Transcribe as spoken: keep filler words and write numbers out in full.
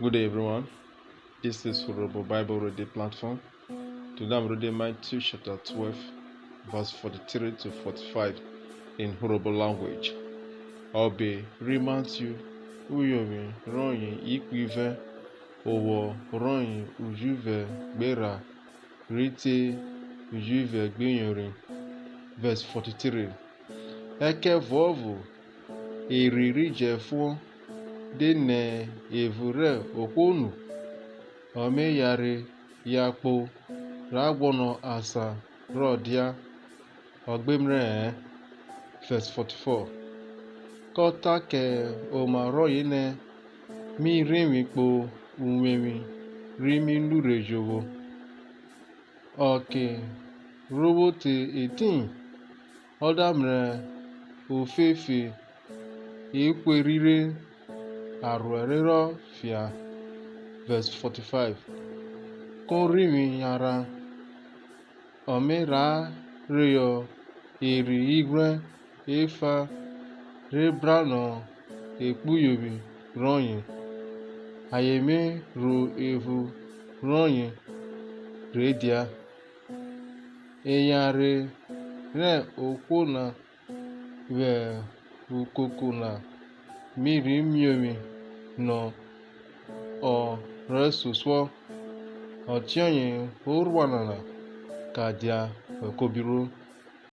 Good day, everyone. This is Urhobo Bible Reading Platform. Today I'm reading Matthew chapter twelve, verse forty-three to forty-five in Urhobo language. Ọbe ri Matthew, uyovwin rọyen ihwivẹ, owọ rọyen ujuvẹ gbe erha, rhi te ujuvẹ gbe iyori. Verse forty-three. Ẹkẹvuọvo erhi ri jẹfuọn de nẹ evun rẹ ohwo nu, ọ me yare ya kpo ra guọnọ asan rọ dia, ọ gbe mrẹ-ẹ. Verse forty-four. Kọ ta kẹ oma rọye nẹ, Mi rhivwi kpo uwevwi ri mi nurhe jovwo. Ọke ro vwo te etiyin, ọ da mrẹ ofefe ihwe rhire arhuẹrerọ phia. Verse forty-five. Ko rhivwi yanran, ọ me rha reyọ erhi ighwrẹn efa re branọ ekpuyovwi rọyen, ayen me ro evun rọyen re dia. Eyanrhe rẹ ohwo na vwẹ ukoko na mi rhi miovwi nọ ọ rẹsosuọ, ọtiọye orua nana ka dia vwẹ kobiruo.